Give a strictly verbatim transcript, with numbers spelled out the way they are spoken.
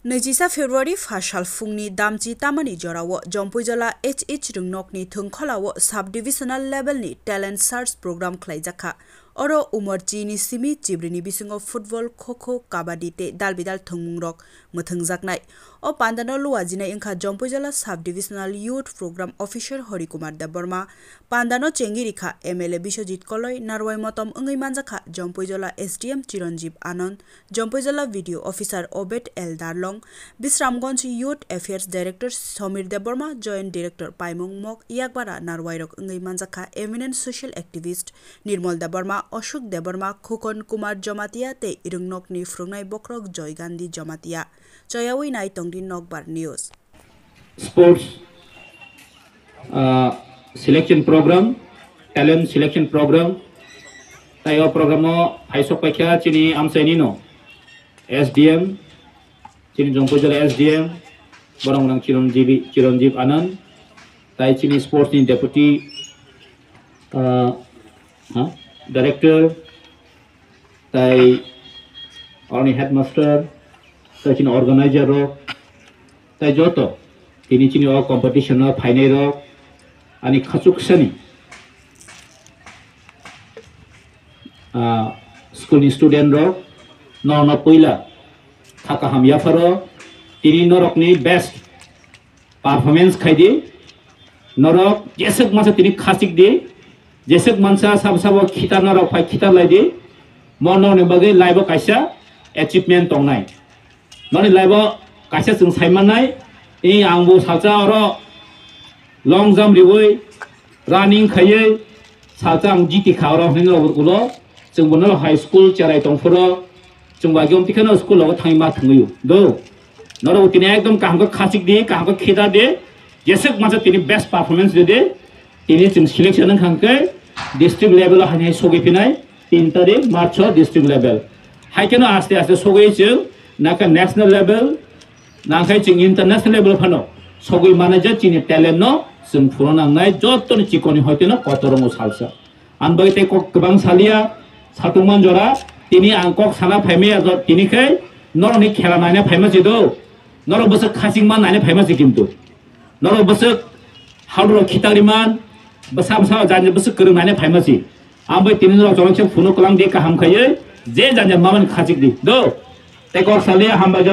Nijisa February phasal phungni damchi tamani jorao Jompuijala H H Rwngnokni thwngkholao sub-divisional levelni talent search program khlaijakha. Oro umor chini simi chibrini bisingo football, kho-kho, kabaddi tei dal-bidal thwngmungrok mwthwngjaknai. O pandano luajinai wngkha Jompuijala Sub-Divisional Youth Program Officer Hori Kumar Debbarma, pandano chengwi rikha M L A Biswajit Koloi, narwai motom wngwi manjakha Jompuijala S D M Chiranjeev Anand, Jompuijala B D O Officer Obed L Darlong, Bisramganj Youth Affairs Director Samir Debbarma, Joint Director Paimung Mok, yakbara narwairok wngwi manjakha eminent social activist Nirmal Debbarma, Ashok Debbarma, Khukon Kumar Jamatia tei Rwngnokni phwrwngnai bokhorok Joy Gandhi Jamatia. Choyawi nai tongdi Nokbar News. Sports, ah, selection program, talent selection program. Tai o program o phaisok paikha chini amchaini no S D M, chini Jompuijala S D M, borok nang Chiranjeev, Chiranjeev Anand, tai chini sports ni deputy, ah, ha, director, tai oroni headmaster, tai chini organizer rok, tai joto tini chini o competition o phainai rok, ani khachuksani, ah, school ni student rok, norokno puila kha kaham yapharo tini norokni best performance khai di, norok jeswk mansa tini khachik di, jeswk mansa sabo sabo khitar norok phai khitar lai di, mo norokni bagwi life o kaisa achievement tongnai. Noni life o kaisa chwng sai mannai, i ang bo salsa oro long jump riwi, running khaiwi, salsa ang G T kha oro hinwi rok ulo, chwng bo norok high school cherai tong phuro, chwng bai gom tikhano school rogo thangwi ma thangwi do. Norok tini ekdom kaham khe khachik di, kaham khe kheda di, jeswk mansa tini best performance di di, tini chwng selection wng kha khe district level o hani hai sogwi phinai tin tarik March o district level. Hai kheno aste aste sogwi chwng naka national level, nangkhai chwng international level phano sogwi manai je chini talent no chwng phuru nangnai jottoni chikoni hoiteno kotor wngo salsa. Ang bai tei kok kwbang salia, satung man jora, tini ang kok sana phaimaya jot tini khai norokni khela naina phaima si do, norok bwswk khachingma naina phaima si kintu. Norok bwswk haldoro khitagri man, bwsa bwsa jani bwswk kwrwng naina phaima si. Ang bai tini norok jorok se phunu kwlang di kaham khaiwi, je jani mamani khachik di do. Tei kok salia hambai jot.